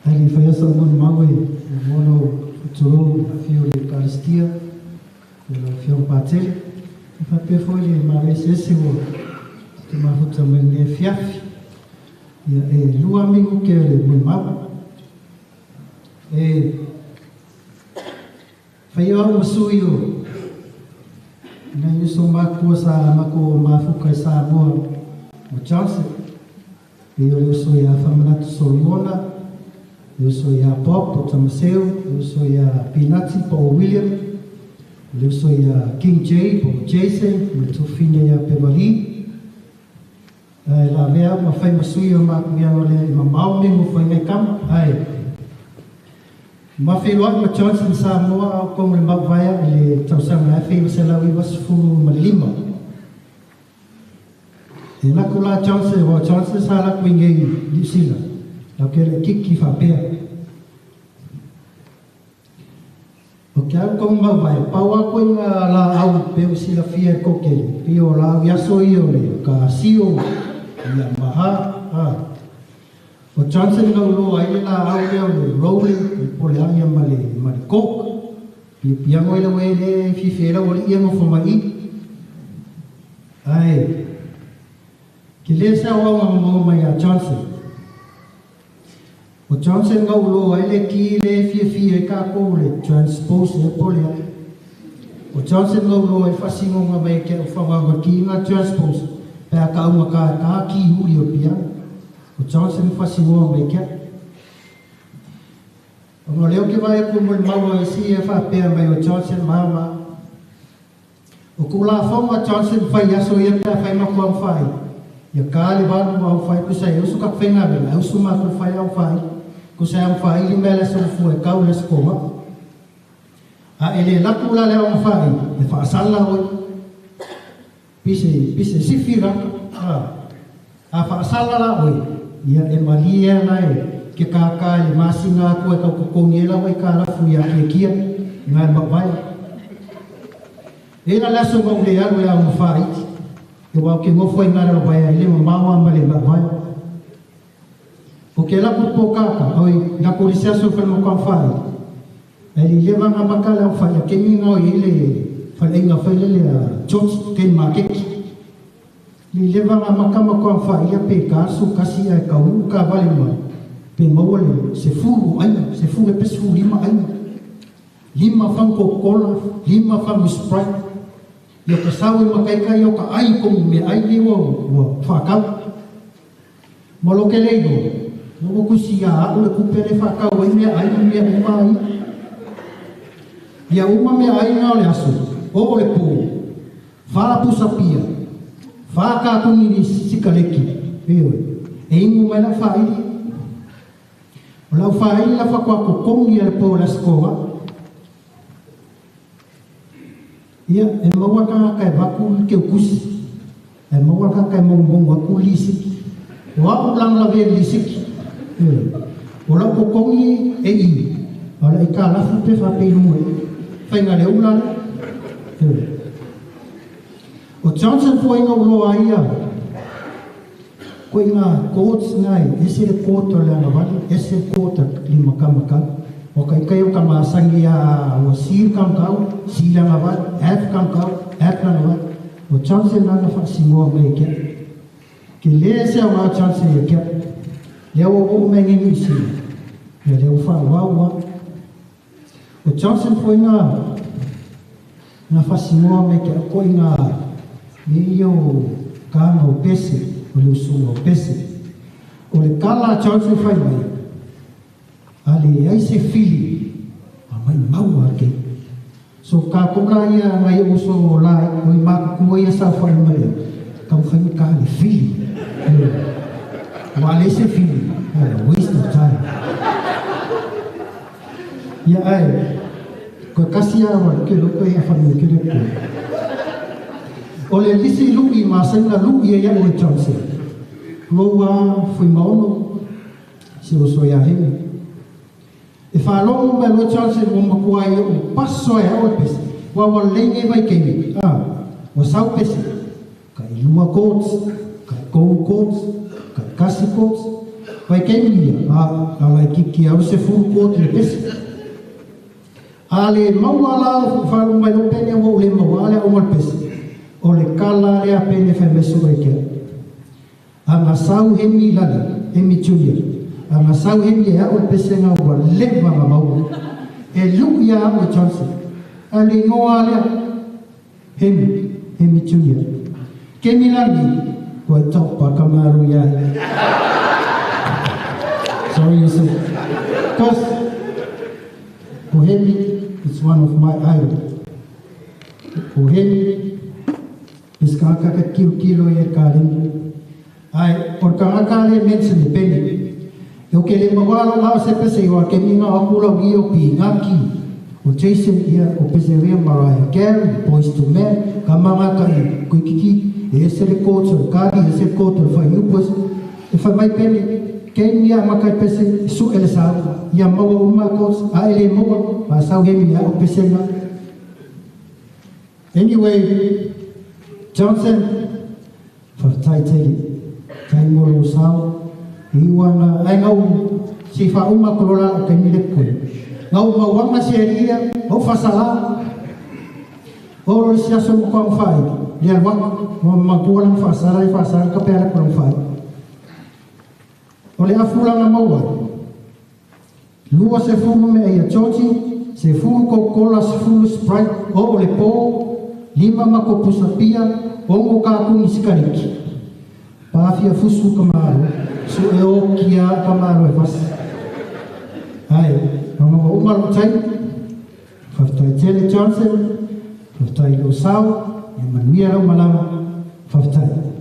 Ae le i faia sau molimau e muamua ona ou faatulou i le afio o le Ekalesia i lau Afioga Patele, e faapea foi le malo eseese ua tatou mafuta mai i lenei afiafi. Ia, e 2 minute o le molimau. E faia au ma sui o nai uso matutua sa matou mafuta i Samoa ma Johnson, pei o le uso ia Famanatu Solomona, le uso ia Bob o Tamaseu, le uso ia Pinati po o William, le uso ia King J po o Jason, ma le tuafafine ia Beverly. Ae lavea au ma fai ma sui o matou lea e mamao mea nofo ai nai tama. Ae ma feiloai ma Johnson Samoa au tonu le Mauvaea i le tausaga 1995. E laku la Johnson, o Johnson sa laku i nei Niu Sila, lau ke le kiki faapea. O ke au tonu Mauvaea, pau a koe ngā la au pe o silafia e kokele, pei o la au iaso ia o le ka sio, ia maha, a. O Johnson ngau loa ai le la au lea o le rolling, le pole angia ma le coke. Pia piango i lau e le fifi e lau o le ia ngofo mai i. Ai, ke le sa au ngā mau mai a Johnson. O Johnson ngau loa ai le ki le fifi e kākou le transpose e pole a. O Johnson ngau loa i whasingo ngā mai ke au whawanga ki ngā transpose pe a ka unga ka ka ki huri o piano. O Johnson whasingo mai ke. O ngā leo ke vai ku mul maua i si e whapea mai o Johnson mama. O ku la whonga Johnson whai aso ia pea whai maku au whai. Ia ka le walu au whai kusa e usu kak whenga vela, e usu maku whai au whai. Kusa au whai li mele so fu e kau le skoma. A ele laku la le au whai, e whaasala oi. Pise sifi raka. A whaasala la oi. Ia e malia la e ke kākā i masinga aku e kau kokongi e lau e kā lafu ia kia kia, ngā mawai. E la laso ngau le alu le au mawhaiti. E wau ke ngofo i ngā raro vai a ile mawa ma le mawai. O ke laku pō kākā, oi, ngā polisi aso whai mo kau whai. E li lewa ngā makale au whai, a kemi ngau i ile whai inga whai lele a George Ken Makeki. Li lewa ngā makama kau whai ia pe ka aso kasi a e kau ka wale ma. Pe maua le se furu aina, se furu e pesi furu lima aina. Lima whango Coca-Cola, lima whango Sprite. Ia ka sau e makaika ia ka ai komu me ai ni ua ua whakau. Ma lo ke leido, no mo kusi ia au le kupe le whakau ai mea ai mea uma ai. Ia uma mea ai ngā o le aso, o le pō, whā pusa pia, whā kākuni ni sikaleki, eoe, e ingu mai la whairi. O lau whairi la whakoako kongi a le pō la skoa. Ia, e maua kāka e vaku ke ukusi. E maua kāka e mongu aku lisiki. O au lang la ve lisiki. O lau kokongi e i. O la i kā lafu pe wha pe lunga i. Whainga le ula le. O Johnson fo inga uloa ia. Ko inga coats ngai, ese le coat o le angawali, ese le coat a lima kamakau. O kai kai o ka masangi a ua sir kamakau, sir angawali, F kamakau, F angawali. O Johnson nana whaasingoa mai kia. Ke le se au ngā Johnson ia kia. Lea o o mai ngi New Zealand. Ia lea o wha wau. O Johnson fo inga ngā whaasingoa mai kia. Ko inga me ia o kānga o pese, o le usunga o pese. O le kala Johnson whai mai. A le ai se fili, a mai maua ke. So ka kona ia ngai uso la o i maku ia sa whai mai. Ka whai ka le fili. Wa le se fili. Waste of time. Ia ai. Ko kasi a wa ke loko ia whanu ke le ko. O le lisi lui ma senga lui ia o Johnson. Loa fui maono se o so ia hemi. E whalongo mai lo Johnson o makua ia o paso e au e pese. Wa wa lenge vai kemi. Ah, wa sau pese. Ka ilua coats, ka kou coats, ka kasi coats. Vaitaimi ia, a, a laitiiti lava le 10 koti le pese. A le maua la le faalogo mai loa Pene ua ou le maua le aoga o le pese, o le tala lea a Pene fai mai soo e te au. Ana sau Hemi i lale, Hemi Junior, ana sau Hemi e a'o le pese lena ua leva ona maua. E lu'i lava au e Johnson. Ae o le igoa lava lea, Hemi, Hemi Junior. Kemi lani, ua taupa ka malo ia ia. Sorry, Yusuf. Because for Hemi, it's one of my idol. For Hemi, is kaka ka kilo kilo ia kaleni. Ai, o le tagata lea e mention e Pene. E oke le maua lo lao se pese i wa kemi nga aku lau ia o Pinaki, o Jason ia, o Peseria Mariah Carey, Boyz II Men, ka manga ka i kuikiki, e ese le coach o le kali, e ese le coach o le fuaiupu, e fai mai Pene, kemi a makai pese, su ele sau, ia maua uma coach, a ele maua, ma sau hemi ia o pese nga. Anyway, Johnson, faafetai tele, tai mo lou sao, e iu ana, ai gau se i faauma atu loa la le taimi lea totoe. Gau mauaga se alii ia, gau faasala. Oo loa le isi aso matua ma faaili, le alu atu, ma matua lana faasala le faasala ka pe ala atu lana faaili. O le afu lana maua ai, 20 meaai a Georgie, 10 Coca-Cola, 10 Sprite, oo le po, 5 matou pusa pia, 6 katuni sikaleki. Pafia fusu ka malo, su e oki a ka malo e fasi. Ae, ona ua uma lou taimi, faafetai tele Johnson, faafetai i lou sao, ia manuia lau malaga, faafetai.